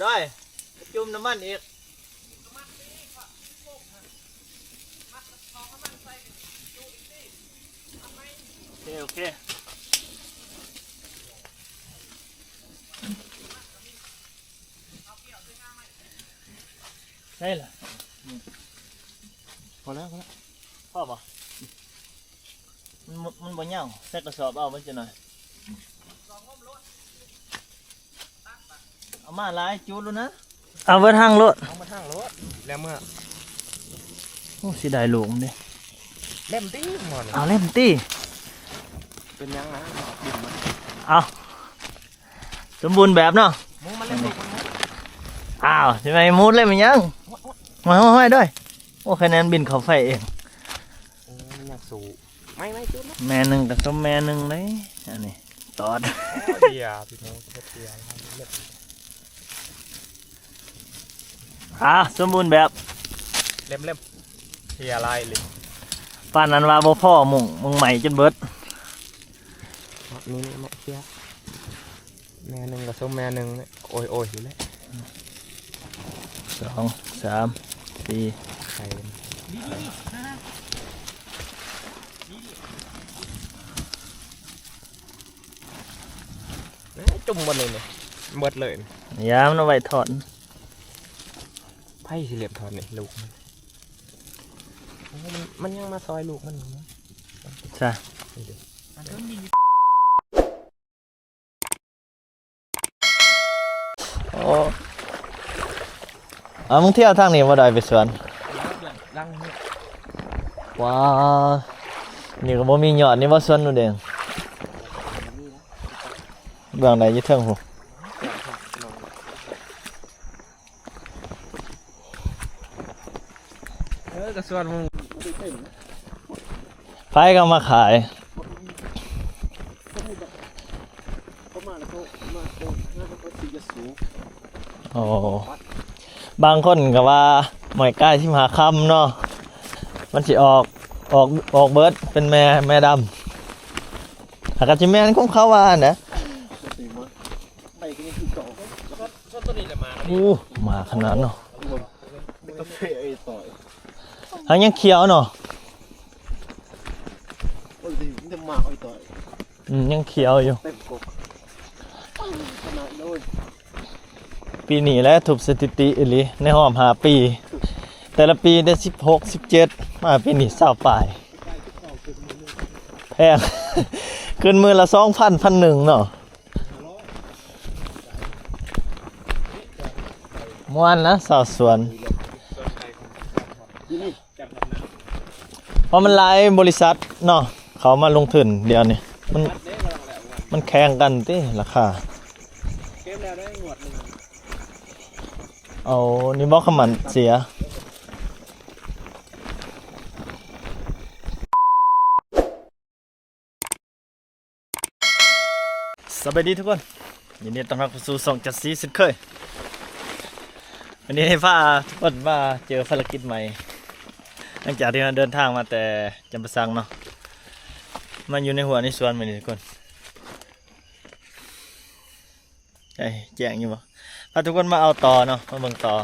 ໄດ້ຈຸ່ມນ້ຳມັນອີກ. ໂອເຄ ໂອເຄ ໄດ້ລະ. ພໍແລ້ວ ພໍແລ້ວ. ພໍບໍ່? ມັນ ມັນບໍ່ຍາວ ໃສ່ກະສອບເອົາມັນຈະໜ້ອຍ. ເອົາມາຫຼາຍ ຈູດໂລດນະ. ເອົາເບິດຖັງໂລດ ເອົາມາຖັງໂລດ ແລ້ວເມື່ອ. ໂອ້ ຊິໄດ້ລູກມັນເດ້. ເຫຼັ້ມຕິໝໍນີ້. ເອົາເຫຼັ້ມຕິ. ເປັນຫຍັງນະ? ເອົາ ສົມບູນແບບເນາະ. ໝູມັນເຫຼັ້ມລູກມັນ. ອ້າວ ຊິໄປໝູເຫຼັ້ມອີຫຍັງ? ຫ້ອຍໆໆ ດ້ວຍ. ໂອ້ ຄະແນນບິນເຂົ້າໄຟເອງ. ໂອ້ ມັນຍັງສູ້. ໄມ້ ໄມ້ຈຸດເນາະ. ແມ່ໜຶ່ງກະສົມແມ່ໜຶ່ງເດ້ ອັນນີ້ຕອດ. ໂອ້ຍ ເດຍ ພີ່ນ້ອງ ເຮັດເດຍ. ອ່າ ສົມບູນແບບ. ເຫຼັ້ມໆ ເດຍຫຼາຍເລີຍ. ປານນັ້ນວ່າບໍ່ພໍ ມຸງ ມຸງໄມ້ຈົນເບິດ. ນີ້ ນີ້ ມາເດຍ. ແມ່ໜຶ່ງກະສົມແມ່ໜຶ່ງ. ໂອ້ຍໆ ຢູ່ແຫຼະ. ສອງ ສາມ ສີ່ ໄຂ່. ຈຸ່ມໝົດເລີຍນີ້ ໝົດເລີຍ. ຢ່າ ມັນເອົາໄວ້ຖອນ. ໃຜຊິເລັບຖອນນີ້ ລູກມັນ. ໂອ້ ມັນ ມັນຍັງມາຊອຍລູກມັນຢູ່. ໃຊ່. ໂອ້ ເອົາ ມຶງທ່ຽວທາງນີ້ບໍ່ໄດ້ໄປສວນ. ວ້າ ນີ້ກະບໍ່ມີຍອດນີ້ບໍ່ ສວນໜູແດງ. ເບື້ອງໃດ ຢູ່ເທິງພຸ້ນ. ເອີ ກະສວນໝູ່. ໃຜກະມາຂາຍ. ໂອ້ ບາງຄົນກະວ່າ ໝອຍກາຍສິບຫ້າຄຳເນາະ ມັນຊິອອກ ອອກ ອອກເບິດເປັນແມ່ ແມ່ດຳ. ຫາກະຊິແມ່ນຂອງເຂົາວ່າຫັ້ນນະ. ໂອ້ ໝາຂະໜາດເນາະ. ກາເຟໄອ້ຕ້ອຍ ຫາກຍັງຂຽວເນາະ. ໂອ້ຍ ມີແຕ່ໝາກໄອ້ຕ້ອຍ. ອືມ ຍັງຂຽວຢູ່. ເຕັມກົກຂະໜາດເລີຍ. ປີນີ້ແຫຼະ ທຸບສະຖິຕິອີ່ຫຼີ ໃນຮອບຫ້າປີ ແຕ່ລະປີໄດ້ສິບຫົກ ສິບເຈັດ ມາປີນີ້ຊາວປາຍ. ແພງ ຂຶ້ນມື້ລະສອງພັນ ພັນໜຶ່ງເນາະ. ມ່ວນນະ ຊາວສວນ. ເພາະມັນຫຼາຍບໍລິສັດເນາະ ເຂົ້າມາລົງທຶນດຽວນີ້ ມັນ ມັນແຂ່ງກັນຕິລາຄາ. ເອົາ ນີ້ບໍ່ ຄຳໝັ້ນເສຍ. ສະບາຍດີທຸກຄົນ ຍິນດີຕ້ອນຮັບເຂົ້າສູ່ຊ່ອງຈັດສີເຊັ່ນເຄີຍ. ວັນນີ້ໄດ້ພາທຸກຄົນມາເຈີພາລະກິດໃໝ່ ຫຼັງຈາກທີ່ເຮົາເດີນທາງມາແຕ່ຈຳປາສັກເນາະ ມາຢູ່ໃນຮົ້ວໃນສວນມື້ນີ້ທຸກຄົນ. ເອີຍ ແຈ້ງຢູ່ບໍ່? ພາທຸກຄົນມາເອົາຕໍ່ເນາະ ມາເບິ່ງຕໍ່.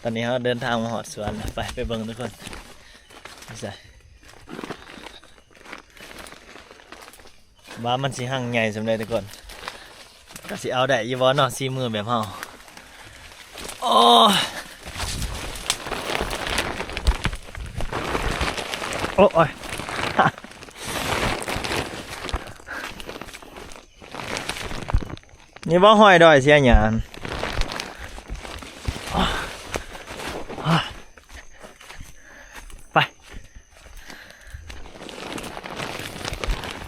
ຕອນນີ້ເຮົາເດີນທາງມາຮອດສວນ ໄປ ໄປເບິ່ງທຸກຄົນ. ໃສ່ ວ່າມັນຊິຮັ່ງໃຫຍ່ສ່ຳໃດທຸກຄົນ ກະຊິເອົາໄດ້ຢູ່ບໍ່ເນາະ ສີມືແບບເຮົາ. ໂອ້ ໂອ້ຍ ນີ້ບໍ່ ຫ້ອຍດອຍເຊຍຫຍານ. ໄປ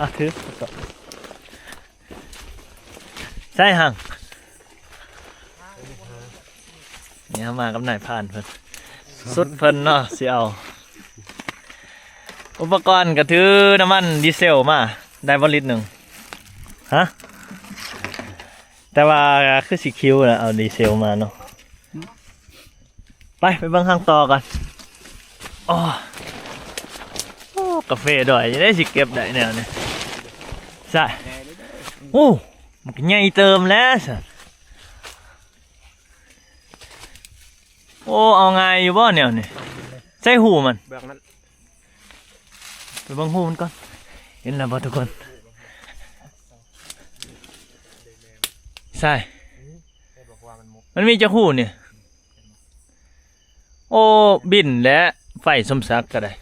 ອ່ະ ຖື ໃສ່ຫັ້ນ. ນີ້ເຮົາມາກັບນາຍພານເພິ່ນ ສຸດເພິ່ນເນາະ ຊິເອົາ ອຸປະກອນກະຖືນ້ຳມັນດີເຊວມາ ໄດ້ບໍ່ລິດໜຶ່ງ ຮະ? ແຕ່ວ່າຄືຊິຄິວລະ ເອົາດີເຊວມາເນາະ. ໄປ ໄປເບິ່ງທາງຕໍ່ກ່ອນ. ໂອ້ ໂອ້ ກາເຟດອຍ ຈັ່ງໃດຊິເກັບໄດ້ແນວນີ້ ຊະ. ໂອ້ ມັນກະໃຫຍ່ເຕີບແລ້ວຊະ. ໂອ້ ເອົາງ່າຍຢູ່ບໍ່ແນວນີ້? ໃສ່ຮູມັນ ເບື້ອງນັ້ນ ໄປເບິ່ງຮູມັນກ່ອນ. ເຫັນແລ້ວບໍ່ທຸກຄົນ? ໃສ່ ມັນມີຈັກຮູນີ້? ໂອ້ ບິນແຫຼະ ໄຟສົມສັກກໍໄດ້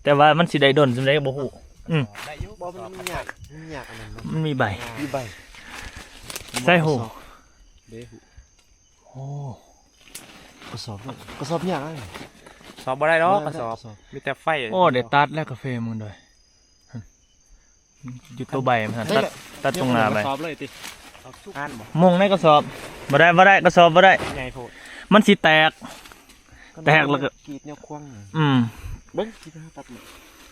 ແຕ່ວ່າມັນຊິໄດ້ດົນສ່ຳໃດກໍບໍ່ຮູ້. ອືມ ໄດ້ຢູ່ ບໍ່ ມັນມີຫຍ້າ ມີຫຍ້າອັນນັ້ນເນາະ ມັນມີໃບ ມີໃບ ໃສ່ຮູ ເດ້ຮູ. ໂອ້ ກະສອບ ກະສອບຍາກ ກະສອບບໍ່ໄດ້ດອກ ບໍ່ໄດ້ ກະສອບ ກະສອບ ມີແຕ່ໄຟ. ໂອ້ ໄດ້ຕັດແລ້ວກາເຟມຶງດ້ວຍ ຢູ່ໂຕໃບມັນ ຕັດ ຕັດຕົງໜ້າໃບ ກະສອບເລີຍຕິ ອ່ານບໍ່ ມຸ້ງໃນກະສອບ ບໍ່ໄດ້ ບໍ່ໄດ້ ກະສອບບໍ່ໄດ້ ໃຫຍ່ໂພດ ມັນຊິແຕກ ແຕກແລ້ວກໍ ກຣີດແນວຂວາງ ອືມ ເບິ່ງ ກຣີດຫາຕັດ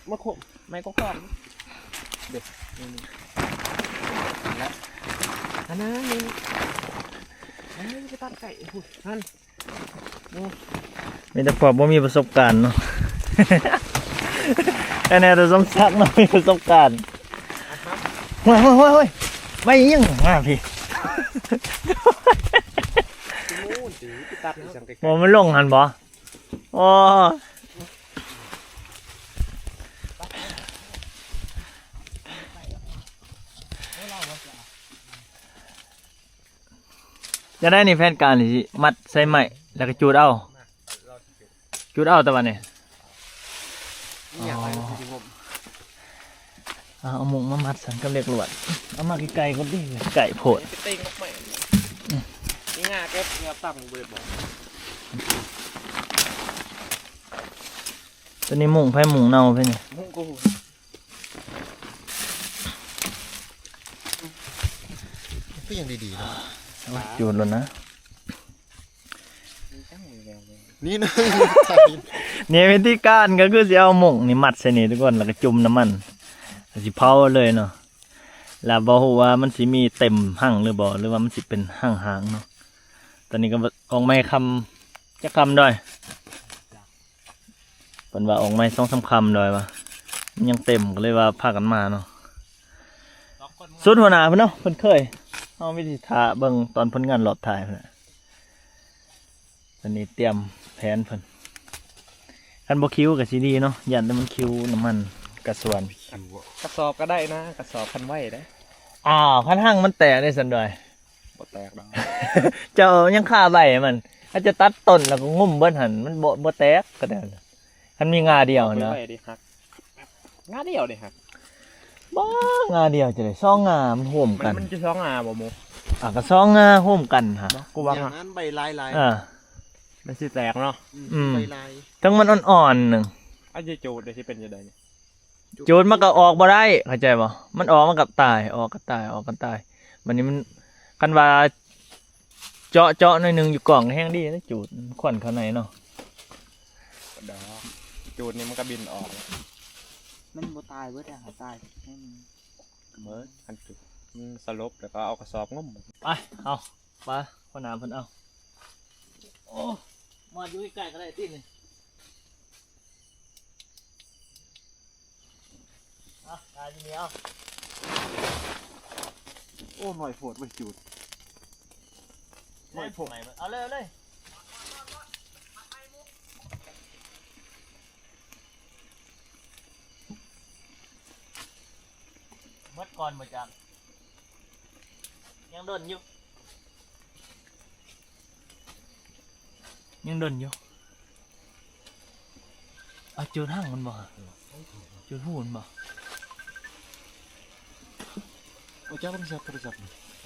ມາໂຄະ ໄມ້ກໍຂອງເດ້ ນີ້ໆ ແລ້ວ ອັນນັ້ນ ນີ້ໆ ອັນນັ້ນໄປຕັດໄກພຸ້ນ ຫັ້ນ ໂອ້ ມີແຕ່ພວກບໍ່ມີປະສົບການເນາະ ແຕ່ແນ່ແຕ່ສົມສັກເນາະ ມີປະສົບການ. ໂອ້ຍ ໂອ້ຍ ໂອ້ຍ ໂອ້ຍ ໄມ້ອີ່ຫຍັງມາພີ້ ໂອ້ຍ ໄປຕັດອີ່ຫຍັງໄກໆ ບໍ່ ມັນລົງຫັ້ນບໍ່? ໂອ້ ຈັ່ງໃດນີ້ ແຜນການນີ້ຊິມັດໃສ່ໄມ້ ແລ້ວກໍຈູດເອົາ ຈູດເອົາ ແຕ່ວ່ານີ້ ອາ ເອົາມຸ້ງມາມັດຊັ້ນກັບເຫຼັກລວດ ເອົາມາໃກ້ໆກ່ອນຕິ ໃກ້ໂພດ ໄປເຕັງດອກໄມ້ ອືມ ນີ້ງາແກເພື່ອຕັ້ງບໍ່ໄດ້ບອກ ຕົວນີ້ມຸ້ງໃຜ ມຸ້ງເນົ່າໃຜນີ້ ມຸ້ງກູ ຄືຍັງດີໆເນາະ ໂອ້ຍ ຈູດແລ້ວນະ ນີ້ນະ ນີ້ວິທີການກໍຄືຊິເອົາມຸ້ງນີ້ມັດໃສ່ນີ້ທຸກຄົນ ແລ້ວກໍຈຸ່ມນ້ຳມັນ ກໍຊິເຜົາເລີຍເນາະ ແລ້ວບໍ່ຮູ້ວ່າມັນຊິມີເຕັມຮັງຫຼືບໍ່ ຫຼືວ່າມັນຊິເປັນຫ້າງໆເນາະ ຕອນນີ້ກໍອອກໃໝ່ຄ່ຳ ຈັກຄ່ຳດອຍ? ເພິ່ນວ່າອອກໃໝ່ສອງສາມຄ່ຳດອຍວ່າ ມັນຍັງເຕັມ ກໍເລີຍວ່າພາກັນມາເນາະ ສຸດຫົວໜ້າເພິ່ນເນາະ ເພິ່ນເຄີຍ ເຮົາມີແຕ່ຖ້າເບິ່ງຕອນຜົນງານລອບທ້າຍພຸ້ນແຫຼະ ອັນນີ້ຕຽມແຜນເພິ່ນ ຄັນບໍ່ຄິວກໍຊິດີເນາະ ຢ້ານແຕ່ມັນຄິວນ້ຳມັນກະຊວນ ກະສອບກໍໄດ້ນະ ກະສອບຄັນໄວ້ເດ້ ອ້າວ ຄັນຮັງມັນແຕກເດ້ຊັ້ນດອຍ? ບໍ່ແຕກດອກ ເຈົ້າຍັງຄາໃບໃຫ້ມັນ ຖ້າຈະຕັດຕົ້ນແລ້ວກໍງຸ້ມເບິດຫັ້ນ ມັນບໍ່ ບໍ່ແຕກກໍໄດ້ ຄັນມີງ່າດຽວຫັ້ນນະ ໄວ້ໄດ້ຫັກ ງ່າດຽວເດ້ຫະ ບໍ່ ງ່າດຽວຈັ່ງໃດ ສອງງ່າມັນໂຮມກັນ ມັນ ມັນຈະສອງງ່າບໍ່ໝູ່? ອ່າ ກໍສອງງ່າໂຮມກັນຫະ ບໍ່ ກູວ່າງ່າ ຢ່າງນັ້ນໃບຫຼາຍໆ ເອີ ມັນຊິແຕກເນາະ ອືມ ອືມ ໃບຫຼາຍ ເຖິງມັນອ່ອນໆໜຶ່ງ ອາດຈະຈູດໄດ້ ຊິເປັນຈັ່ງໃດນີ້? ຈູດມັນກໍອອກບໍ່ໄດ້ ເຂົ້າໃຈບໍ່? ມັນອອກມັນກໍຕາຍ ອອກກໍຕາຍ ອອກກໍຕາຍ ບັດນີ້ມັນ ຄັນວ່າເຈາະ ເຈາະໜ້ອຍໜຶ່ງຢູ່ກ້ອງແຮງດີ ຈູດຄວັນເຂົ້າໃນເນາະ ດອກ ຈູດນີ້ມັນກໍບິນອອກ ມັນບໍ່ຕາຍເບິດ ຖ້າຕາຍ ເບິດ ຄັນຈຸດ ມັນສະຫຼົບ ແລ້ວກໍເອົາກະສອບງຸ້ມ ໄປ ເອົາ ໄປ ຫົວໜ້າເພິ່ນເອົາ ໂອ້ ມາຢູ່ໃກ້ໆກໍໄດ້ຕິນີ້ ເອົາ ຕາຍຢູ່ນີ້ ເອົາ ໂອ້ ໜ້ອຍໂພດເວີຍ ຈູດ ໜ້ອຍໂພດ ເອົາເລີຍ ເອົາເລີຍ. ໝົດກ່ອນບໍ່ຈັກ ຍັງດົນຢູ່ ຍັງດົນຢູ່ ເອົາ ຈູດຮັງມັນບໍ່ ຈູດຮູມັນບໍ່ ເອົາຈັບໂທລະສັບ ໂທລະສັບ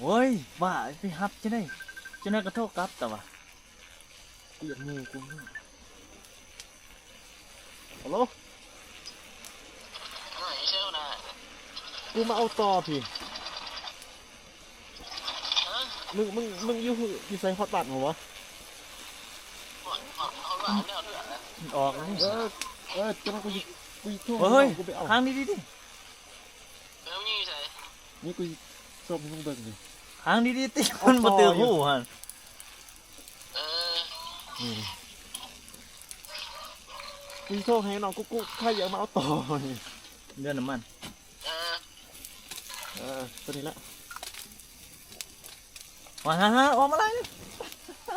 ໂອ້ຍ ບ້າ ໄປຮັບຈັ່ງໃດ ຈັ່ງໃດກໍໂທກັບ ແຕ່ວ່າ ກູຢາກໂງ່ກູ ຮັລໂຫຼ ເອີ ຢູ່ໃສຫັ້ນນະ ກູມາເອົາຕໍ່ພີ້ ຮະ ມຶງ ມຶງ ມຶງຢູ່ ຢູ່ໃສ ຮອດບ້ານບໍ່ວະ ຮອດ ຮອດ ຮອດບ້ານແລ້ວເດ້ອ ມັນອອກແລ້ວ ເອີ ເອີ ຈັ່ງນັ້ນກູຊິ ກູຊິໂທ ເຮີ້ຍ ກູໄປເອົາ ຄ້າງດີໆຕິ ເອີ ມັນຢູ່ໃສ ນີ້ກູຊິສົ່ງໃຫ້ມຶງເບິ່ງນີ້ ຄ້າງດີໆຕິ ມັນບໍ່ຖືກຮູຫັ້ນ ເອີ ນີ້ ກູຊິໂທໃຫ້ນ້ອງກູ ກູ ຂ້າຢາກມາເອົາຕໍ່ນີ້ ເລື່ອນນ້ຳມັນ ເອີ ເອີ ຕົວນີ້ລະ ວ່າ ອອກມາຫຼາຍ ເອີ ເອີ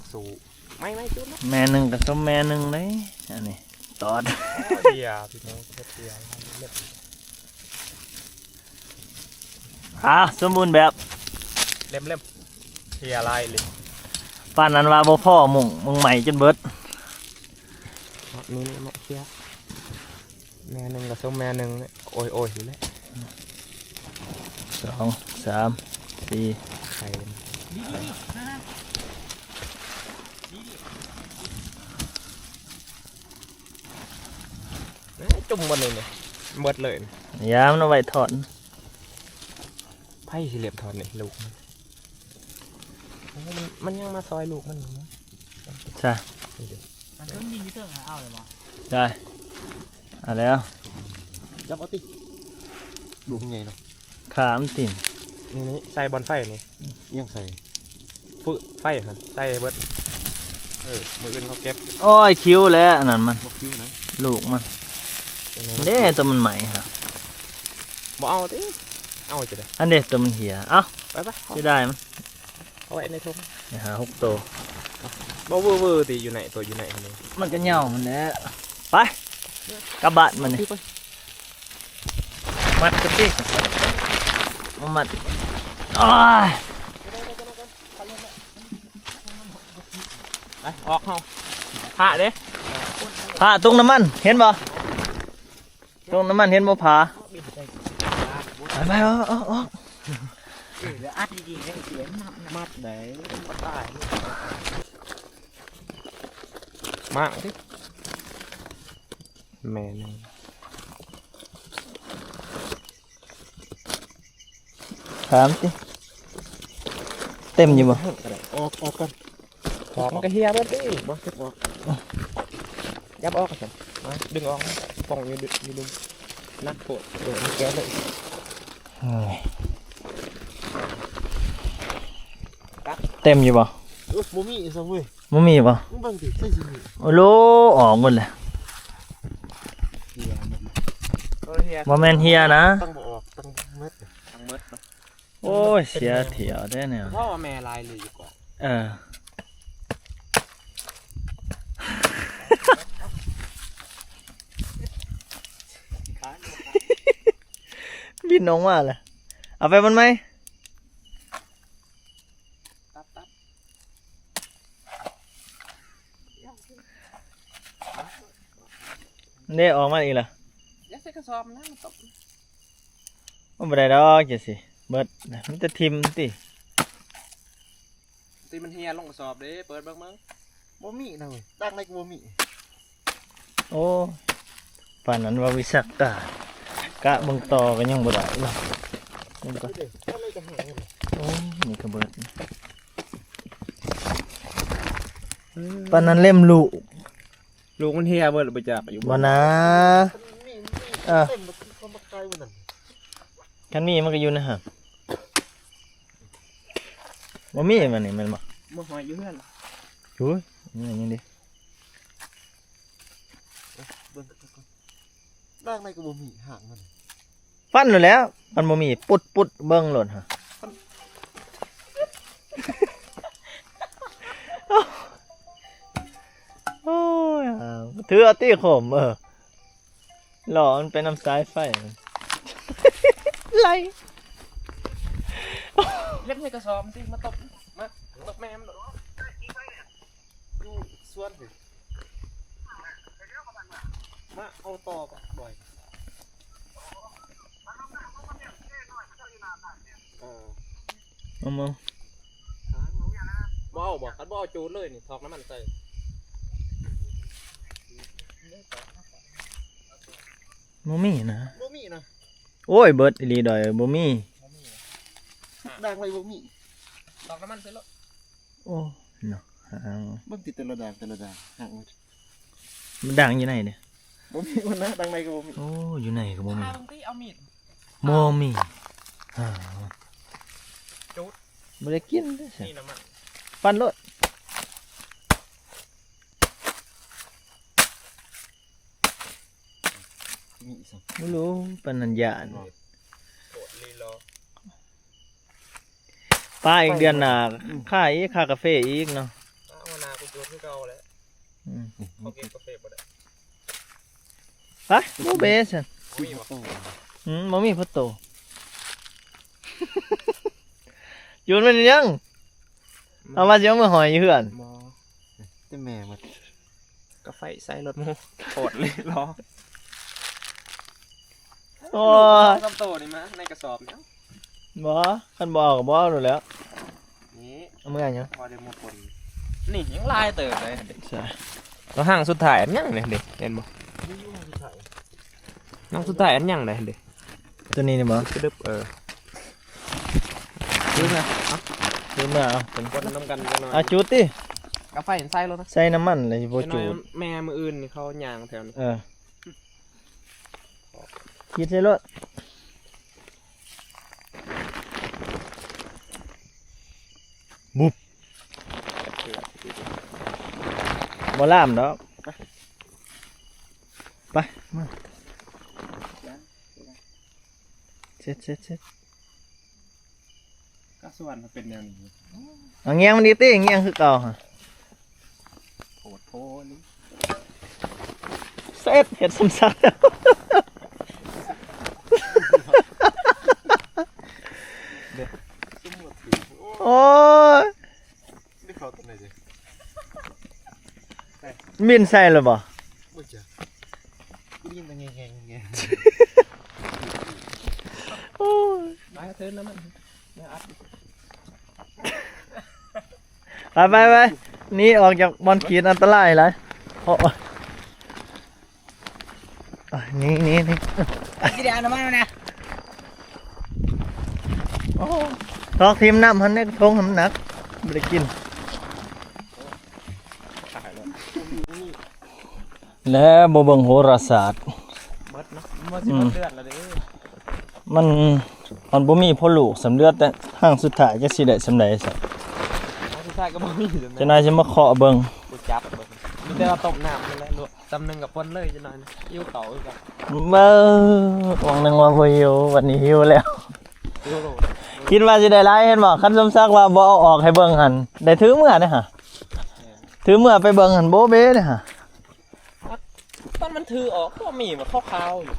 ກສູ້ ໄມ້ ໄມ້ຈຸດເນາະ ແມ່ໜຶ່ງກໍສົມແມ່ໜຶ່ງເດ້ ອັນນີ້ຕອດ ເພຍ ພີ່ນ້ອງ ເພຍ ອ່າ ສົມບູນແບບ ເລັມໆ ເພຍຫຼາຍເລີຍ ປານນັ້ນວ່າບໍ່ພໍມຸ້ງ ມຸ້ງໄໝ້ຈົນເບິດ ນີ້ ນີ້ ມາເພຍ ແມ່ໜຶ່ງກໍສົມແມ່ໜຶ່ງເລີຍ ໂອ້ຍໆ ຢູ່ແຫຼະ ສອງ ສາມ ສີ່ ໄຂ່ ເອີ ຈຸ່ມໝົດເລີຍນີ້ ໝົດເລີຍ ຢ່າ ມັນເອົາໄວ້ທອດ ໃຜຊິເລັບທອດນີ້ ລູກມັນ ໂອ້ ມັນ ມັນຍັງມາຊອຍລູກມັນຢູ່ນະ ໃຊ່ ນີ້ເດ້ ອັນຕົ້ນດິນຢູ່ເທິງ ເອົາເລີຍບໍ່? ໄດ້ ເອົາແລ້ວ ຈັບເອົາຕິ ລູກໃຫຍ່ເນາະ ຂາມັນຕິ່ມ ນີ້ ນີ້ ໃສ່ບ່ອນໄຟນີ້ ອີ່ຫຍັງໃສ່? ຟືນໄຟຫັ້ນ ໃສ່ເບິດ ເອີ ມື້ອື່ນເຂົາເກັບ ໂອ້ຍ ຄິວແລ້ວ ອັນນັ້ນມັນ ບໍ່ຄິວນະ ລູກມັນ ເດ້ ໂຕມັນໃໝ່ຫັ້ນ ບໍ່ເອົາຕິ ເອົາຈັ່ງໃດ ອັນເດ້ ໂຕມັນເຫຍ ເອົ້າ ໄປໆ ເສຍດາຍມັນ ເອົາໄວ້ໃນຖົງ ໄປຫາຫົກໂຕ ບໍ່ເວີໆ ຕິ ຢູ່ໃນ ໂຕຢູ່ໃນຫັ້ນເດ້ ມັນກໍເຫຍົາຫັ້ນແຫຼະ ໄປ ກັບບ້ານບັດນີ້ ໄປ ມັດກັນຕິ ມາມັດ ໂອ້ຍ ໄປ ອອກເຮົາ ພະເດ້ ພະ ຕຸງນ້ຳມັນ ເຫັນບໍ່? ຕົງນ້ຳມັນເຫັນບໍ່ຜາ ໄປໆ ອອກ ອອກ ອອກ ເອີ ອັດດີໆ ເດ້ ເສຍງມັດໄດ້ ມັນຕາຍ ມາຕິ ແມ່ນ ຖາມຕິ ເຕັມຢູ່ບໍ່? ອອກ ອອກກ່ອນ ອອກ ມັນກໍເຫຍເບິດຕິ ບໍ່ເກັບອອກ ຫຍັບອອກຊັ້ນ ມາດຶງອອກ ປ່ອງຢູ່ ຢູ່ລຸ່ມ ໜັກໂພດ ເອີ ມັນແກະເລີຍ ໂອ້ຍ ເຕັມຢູ່ບໍ່? ໂອ້ຍ ບໍ່ມີອີກຊ້ຳເວີຍ. ບໍ່ມີບໍ່? ມຶງເບິ່ງຕິ ໃສ່ຊິມີ. ໂອ້ໂລ ອອກໝົດແລ້ວ. ເຫື່ອມັນ ບໍ່ແມ່ນເຫື່ອນະ. ຕັ້ງບໍ່ອອກ ຕັ້ງໝົດ ຕັ້ງໝົດເນາະ. ໂອ້ຍ ເສຍຖ້ຽວແທ້ແນວ. ເພາະວ່າແມ່ລາຍເລີຍຢູ່ເກາະ. ເອີ ບິນອອກມາແລ້ວ. ເອົາໄປບ່ອນໃໝ່. ຕັບ ຕັບ ເດ້ ອອກມາອີກລະ. ຢ່າໃສ່ກະສອບນະ ມັນຕົກ. ມັນບໍ່ໄດ້ດອກ ຈັ່ງຊີ້ເບິດ ມີແຕ່ຖິ້ມຕິ. ຕິ ມັນເຫື່ອລົງກະສອບເດ້ ເປີດເບິ່ງເບິ່ງ. ບໍ່ມີນະເວີຍ ດັງໃດກໍບໍ່ມີ. ໂອ້ ປານນັ້ນວ່າວິຊາການ ກະເບິ່ງຕໍ່ກໍຍັງບໍ່ໄດ້ເນາະ. ເບິ່ງກ່ອນ. ໂອ້ ນີ້ກະເບິດ. ປານນັ້ນເຫຼັ້ມລູກ ລູກມັນເຫື່ອເບິດແລ້ວບໍ່ຈັກຢູ່ບໍ່ນະ. ເອີ ຄັນມີມັນກໍຢູ່ໃນຫັ້ນ. ບໍ່ມີ ມັນນີ້ແມ່ນບໍ່? ບໍ່ຫອຍຢູ່ເຮືອນ. ໂອ້ຍ ນີ້ຍັງດີ. ເບິ່ງກ່ອນ ດາງໃດກໍບໍ່ມີຫາງມັນ. ຟັນໂລດແລ້ວ ມັນບໍ່ມີ ປຸດໆ ເບິ່ງໂລດຫະ. ໂອ້ຍ ຖືເອົາຕິຂົມ ເອີ ຫຼໍ່ມັນໄປນຳສາຍໄຟ ໄຫຼ. ເກັບໃສ່ກະສອບຕິ ມາຕົບ ມາຕົບແມ່ມັນໂລດ. ຢູ່ສວນພຸ້ນ ມາເອົາຕໍ່ບໍ່ ບໍ່ ເອີ ເອົາມາ. ບໍ່ເອົາບໍ່ ຄັນບໍ່ເອົາຈູດເລີຍນີ້ ຖອກນ້ຳມັນໃສ່. ບໍ່ມີນະ ບໍ່ມີນະ. ໂອ້ຍ ເບິດອີ່ຫຼີດອຍ ບໍ່ມີ ບໍ່ມີນະ. ດາງໄວ້ບໍ່ມີ ຖອກນ້ຳມັນໃສ່ໂລດ. ໂອ້ ເນາະ ເບິ່ງຕິ ແຕ່ລະດາງ ແຕ່ລະດາງ ຫາກມັນ ມັນດາງຢູ່ໃນເດ້. ບໍ່ມີ ບໍ່ນະ ດາງໃນກໍບໍ່ມີ. ໂອ້ ຢູ່ໃນກໍບໍ່ມີ ຫາເບິ່ງຕິ ເອົາມີດ. ບໍ່ມີ ຫາ ຈູດ ບໍ່ໄດ້ກິນເດ້. ນີ້ນ້ຳມັນ ຟັນໂລດ. ມີອີກ ບໍ່ຮູ້ ປານນັ້ນຢ້ານ. ໂຄດລີລໍ ປາອີກເດືອນໜ້າ ອືມ ຂາຍອີກ ຂາຍກາເຟອີກເນາະ. ປາຫົວໜ້າກູໂຈດຄືເກົ່າແຫຼະ. ອືມ ເຂົາກິນກາເຟບໍ່ໄດ້. ໄປ ບໍ່ເບຊັ້ນ. ບໍ່ມີບໍ່? ອືມ ບໍ່ມີພໍໂຕ. ຢູ່ມັນຍັງ ເອົາມາຊິເອົາມືຫອຍຢູ່ເຮືອນ. ບໍ່ ແຕ່ແມ່ໝົດ. ກາໄຟໃສ່ລົດໝູ່ ໂຄດລີລໍ. ໂອ້ຍ ສາມໂຕນີ້ມາໃນກະສອບນີ້. ບໍ່ ຄັນບໍ່ເອົາກໍບໍ່ເອົາໂລດແລ້ວ. ນີ້ ເອົາເມືອຫຍັງ? ພໍໄດ້ໝົດຄົນ. ນີ້ຍັງຫຼາຍເຕີບເລີຍ. ໃຊ່ ແລ້ວຫາງສຸດທ້າຍອັນຍັງນີ້ເດ້ ເຫັນບໍ່? ຫາງສຸດທ້າຍອັນຍັງເດ້. ຕົວນີ້ນີ້ບໍ່? ກະດຶບ ເອີ ຄືນະ ຄືນະ ເອົາ ເປັນຄົນນຳກັນຈັກໜ້ອຍ. ອ່ະ ຈູດຕິ ກາໄຟໃສ່ໂລດນະ ໃສ່ນ້ຳມັນແລ້ວຊິບໍ່ຈູດ. ແມ່ມື້ອື່ນນີ້ເຂົາຍ່າງແຖວນີ້ ເອີ ກິນໃສ່ໂລດ. ບຸບ ບໍ່ລາມດອກ. ໄປ ມາ ເຊັດ ເຊັດ ເຊັດ. ກະສວນມັນເປັນແນວນີ້. ເອົາແງງມັນອີກຕິ ແງງຄືເກົ່າຫະ. ໂພດໂພນີ້ ເຊັດ ເຮັດຊ້ຳຊັກ. ໂອ້ຍ ໄດ້ເຂົ້າຕົວໃດເດ? ບິນໃສ່ແລ້ວບໍ່? ບໍ່ຈັກ ໄດ້ຍິນແຕ່ແງງໆ. ໂອ້ຍ ໄປເທີນແລ້ວມັນ ໄປ ໄປ ໄປ ໜີອອກຈາກບ່ອນຂີດອັນຕະລາຍຫຼາຍ. ໂອ້ ນີ້ ນີ້ ນີ້ ຊິໄດ້ເອົານ້ຳມັນນະ. ໂອ້ ຖອກຖິ້ມນ້ຳຫັ້ນເດ້ ຖົງໃຫ້ມັນໜັກ ບໍ່ໄດ້ກິນ. ແລະບໍ່ເບິ່ງໂຫລາສາດ ເບິດເນາະ ມັນຊິເບິດເດືອນແລ້ວເດ້. ມັນ ມັນບໍ່ມີພໍລູກ ສຳເລັດແຕ່ຫາງສຸດທ້າຍ ຈັກຊິໄດ້ສ່ຳໃດຊັ້ນ. ໃຊ່ກໍບໍ່ມີ. ຈັກໜ່ອຍຊິມາເຄາະເບິ່ງ ບໍ່ຈັບເບິ່ງ ມີແຕ່ວ່າຕົ້ມນ້ຳນັ້ນແຫຼະ ລວກ ຕຳໜຶ່ງກັບປົນເລີຍ ຈັກໜ່ອຍຫິວເຂົ້າຄືກັນ. ເບິ່ງ ຫວ່າງໜຶ່ງວ່າບໍ່ຫິວ ບັດນີ້ຫິວແລ້ວ. ຫິວໂລດ. ຄິດວ່າຊິໄດ້ຫຼາຍ ເຫັນບໍ່? ຄັນສົມສັກວ່າບໍ່ເອົາອອກໃຫ້ເບິ່ງຫັ້ນ ໄດ້ຖືເມືອເດ້ຫະ ຖືເມືອໄປເບິ່ງຫັ້ນ ໂບເບເດ້ຫະ. ຕອນມັນຖືອອກກໍມີ ມັນຂາວໆຢູ່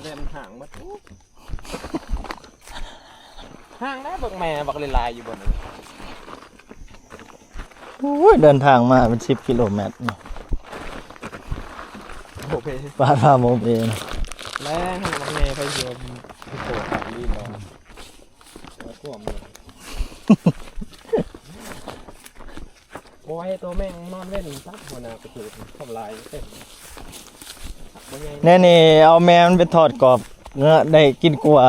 ແຕ່ມັນຫ່າງໝົດ. ໂອ້ ຫ່າງໄດ້ ເບິ່ງແມ່ບັກຫຼາຍໆຢູ່ບ່ອນນັ້ນ. ໂອ້ຍ ເດີນທາງມາເປັນສິບກິໂລແມັດເນາະ ໂອເຄ ປາດວ່າໂມເບນະ ແລ້ວບັກແມ່ໄປຢູ່ທີ່ໂຕຂາດລີນອນ ແລ້ວກວມເລີຍ. ບໍ່ໃຫ້ໂຕແມ່ງນອນເວັນຊະ ຫົວໜ້າໄປຖືກທຳລາຍເຕັມ ບໍ່ໃຫຍ່ ແນ່ນີ້ ເອົາແມ່ມັນໄປທອດກອບ ເງືອໄດ້ກິນກວ່າ.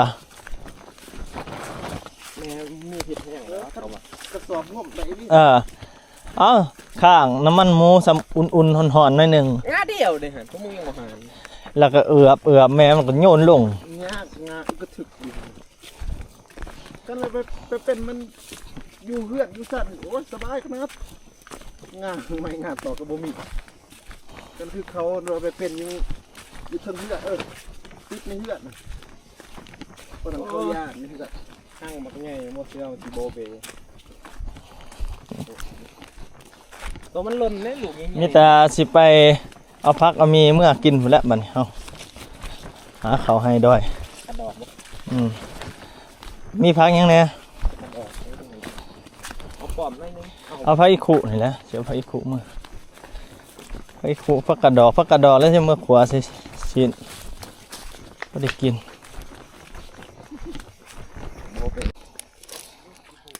ແມ່ມີພິດແຮງແລ້ວ ເຂົາວ່າ ກະສອບງົບໄດ້ນີ້. ເອີ ເອົາ ຂ້າງນ້ຳມັນໝູສ່ຳອຸ່ນໆ ຮ້ອນໆ ໜ້ອຍໜຶ່ງ ງາດຽວເດ້ຫັ້ນ ພວກມຶງຍັງບໍ່ຫານ ແລ້ວກໍເອືອບໆ ແມ່ມັນກໍໂຍນລົງ ງາ ງາກະຖືກຢູ່. ກັນລະໄປ ໄປເປັນມັນຢູ່ເຮືອນຢູ່ຊັ້ນ ໂອ້ຍ ສະບາຍຂະໜາດ ງານໃໝ່ງານຕໍ່ກໍບໍ່ມີ. ກັນຄືເຂົາໄປເປັນຢູ່ ຢູ່ເທິງເຮືອນ ເອີ ຕິດໃນເຮືອນນະ ເພາະນັ້ນເຂົາຢ້ານເຮືອນ ຮັ່ງບັກໃຫຍ່ ບໍ່ເຊື່ອວ່າຊິໂບເບ ໂຕມັນຫຼົ່ນເດ້ ລູກໃຫຍ່ໆ ມີແຕ່ຊິໄປ ເອົາຜັກເອົາໝີ່ເມືອກິນພຸ້ນແຫຼະ ບັດນີ້ເຮົາຫາເຂົ້າໄຮ່ດອຍ ກະດອກບໍ່? ອືມ ມີຜັກຫຍັງແດ່? ກະດອກ ເອົາປ້ອມໜ້ອຍໜຶ່ງ ເອົາ ເອົາຜັກອີ່ຄຸນີ້ແຫຼະ ຊິເອົາຜັກອີ່ຄຸເມືອ ຜັກອີ່ຄຸ ຜັກກະດອກ ຜັກກະດອກ ແລ້ວຊິເມືອຂົ້ວໃສ່ຊີ້ນ ພໍໄດ້ກິນ.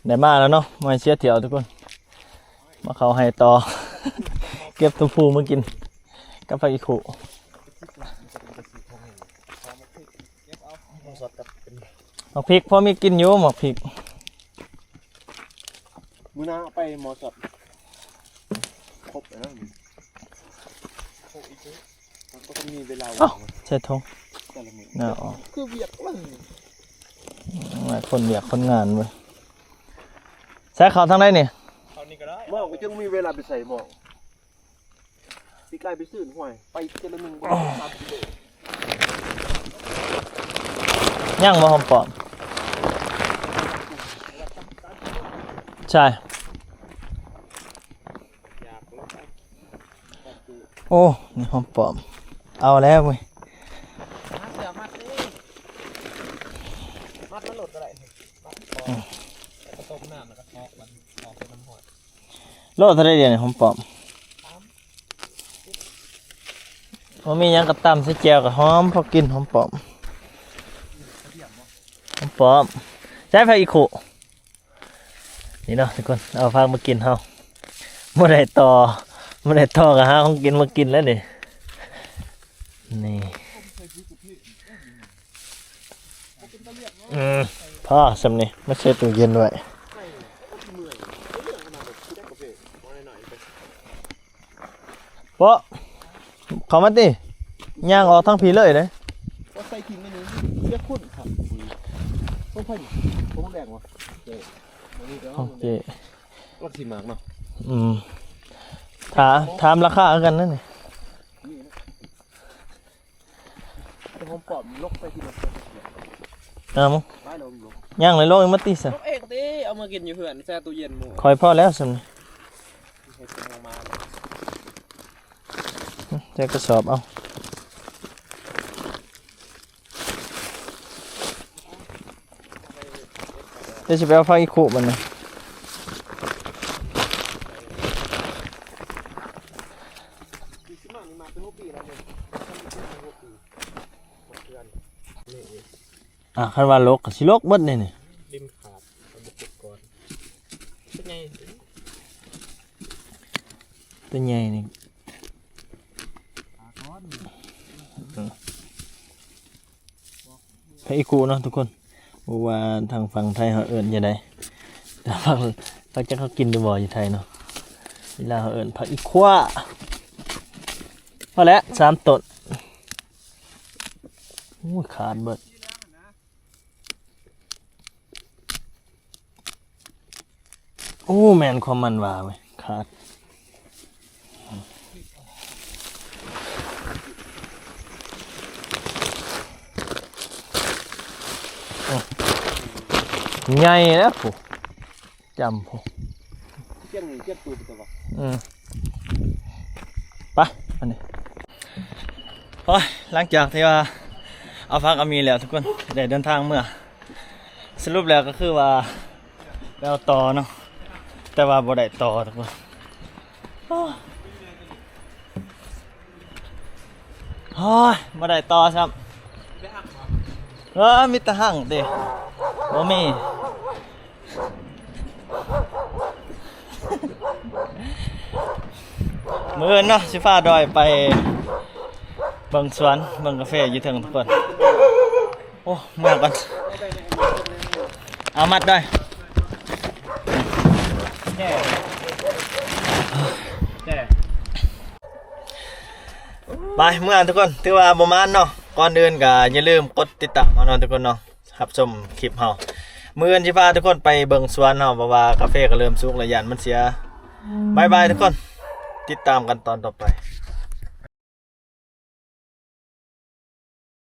ໄດ້ມາແລ້ວເນາະ ມາເສຍຖ້ຽວທຸກຄົນ ມາເຂົ້າໄຮ່ຕໍ່ ເກັບຖົ່ວພູມາກິນ ກັບຜັກອີ່ຄຸ ໝາກພິກ ພໍມີກິນຢູ່ໝາກພິກ ມື້ໜ້າເອົາໄປໝໍ້ສອດ ຄົບແລ້ວ ມັນກໍຕ້ອງມີເວລາວ່າງ ເອົ້າ ໃສ່ຖົງ ແຕ່ລະມື້ ໜ້າອອກ ຄືວຽກເລີຍ ຫຼາຍຄົນວຽກຄົນງານເວີຍ ໃສ່ເຂົ້າທາງໃດນີ້? ເຂົ້ານີ້ກໍໄດ້ ໝໍ້ກໍຈຶ່ງມີເວລາໄປໃສ່ໝໍ້. ປີກາຍໄປຊື້ ຫ້ວຍ ໄປເທື່ອລະໜຶ່ງບໍ່ໄດ້ສາມກິໂລ ຍັງບໍ່ຫອມປ້ອມ ໃຊ່ ໂອ້ ນີ້ຫອມປ້ອມ ເອົາແລ້ວເວີຍ ມັດເສືອມັດເດ້ ມັດມັນໂລດກໍໄດ້ ມັດ ອືມ ແລ້ວກໍຕົ້ມນ້ຳ ແລ້ວກໍເທາະມັນອອກເປັນນ້ຳຮ້ອນ. ໂລເທົ່າໃດດຽວນີ້ຫອມປ້ອມ? ບໍ່ມີຫຍັງກໍຕຳໃສ່ແຈ່ວກໍຫອມພໍກິນ ຫອມປ້ອມ ຫອມປ້ອມ ໃສ່ຜັກອີ່ຄຸ ນີ້ເນາະທຸກຄົນ ເອົາຜັກມາກິນເຮົາ ບໍ່ໄດ້ຕໍ່ ບໍ່ໄດ້ຕໍ່ກໍຫາຂອງກິນມາກິນແລ້ວນີ້ ນີ້. ອືມ ພໍສ່ຳນີ້ ມາໃສ່ຕູ້ເຢັນໄວ້ ເປາະ ເຂົ້າມາຕິ ຍ່າງອອກທາງພີ້ເລີຍເດ້ ວ່າໃສ່ຖິ້ມອັນນີ້ ເສຍຄຸນຄັກ ຂອງໃຜນີ້ ຂອງແດງວະ ຂອງເຈ້ ລັກຊິມາກເນາະ ອືມ ຖາ ຖາມລາຄາຄືກັນນັ້ນນີ້. ຫອມປ້ອມ ລົກໃສ່ທີ່ລົກ ເອົາ ໄປລົງ ລົງ ຍ່າງເລີຍ ລົກມາຕິຊະ ລົກເອງຕິ ເອົາມາກິນຢູ່ເຮືອນ ໃສ່ຕູ້ເຢັນໝູ່ ຂ້ອຍພໍແລ້ວສ່ຳນີ້ ໃສ່ກະສອບເອົາ. ດຽວຊິໄປເອົາຜັກອີ່ຄຸບັດນີ້ ອ່າ ຄັນວ່າລົກກໍຊິລົກເບິດນີ້ ນີ້ ດິນຂາດ ເອົາບໍ່ຂຸດກ່ອນ ຕົວໃຫຍ່ ຕົວໃຫຍ່ນີ້ ອືມ. ຜັກອີ່ຄຸເນາະທຸກຄົນ ບໍ່ວ່າທາງຝັ່ງໄທເຮົາເອີ້ນຈັ່ງໃດ ແຕ່ຝັ່ງ ຈັກເຂົາກິນຫຼືບໍ່ຢູ່ໄທເນາະ ຢູ່ລາວເຮົາເອີ້ນຜັກອີ່ຂົວ ພໍແລ້ວ ສາມຕົ້ນ ໂອ້ຍ ຂາດເບິດ. ໂອ້ ແມ່ນຄວາມມັນວ່າເວີຍ ຂາດ ໃຫຍ່ແລ້ວພຸ້ນ ຈຳພຸ້ນ ຈຽງນີ້ຈຽງຕູດຕົວ ອືມ ໄປ ອັນນີ້ ໂອ້ຍ ຫຼັງຈາກທີ່ວ່າເອົາຜັກເອົາໝີ່ແລ້ວທຸກຄົນ ໄດ້ເດີນທາງເມືອ ສະຫຼຸບແລ້ວກໍຄືວ່າໄປເອົາຕໍ່ເນາະ ແຕ່ວ່າບໍ່ໄດ້ຕໍ່ທຸກຄົນ ໂອ້ຍ ໂອ້ຍ ບໍ່ໄດ້ຕໍ່ຊ້ຳ ເອີ ມີແຕ່ຮັ່ງຕິ ບໍ່ມີ ມື້ອື່ນເນາະ ຊິພາດອຍໄປເບິ່ງສວນ ເບິ່ງກາເຟຢູ່ເທິງທຸກຄົນ ໂອ້ ເມືອກ່ອນ ເອົາມັດດອຍ ໄປ ເມືອທຸກຄົນ ຖືວ່າບໍ່ມານເນາະ ກ່ອນອື່ນກໍຢ່າລືມກົດຕິດຕາມເຮົາເນາະທຸກຄົນເນາະ ຮັບຊົມຄລິບເຮົາ ມື້ອື່ນຊິພາທຸກຄົນໄປເບິ່ງສວນເຮົາ ເພາະວ່າກາເຟກໍເລີ່ມສຸກແລ້ວ ຢ້ານມັນເສຍ ບາຍບາຍທຸກຄົນ ຕິດຕາມກັນຕອນຕໍ່ໄປ.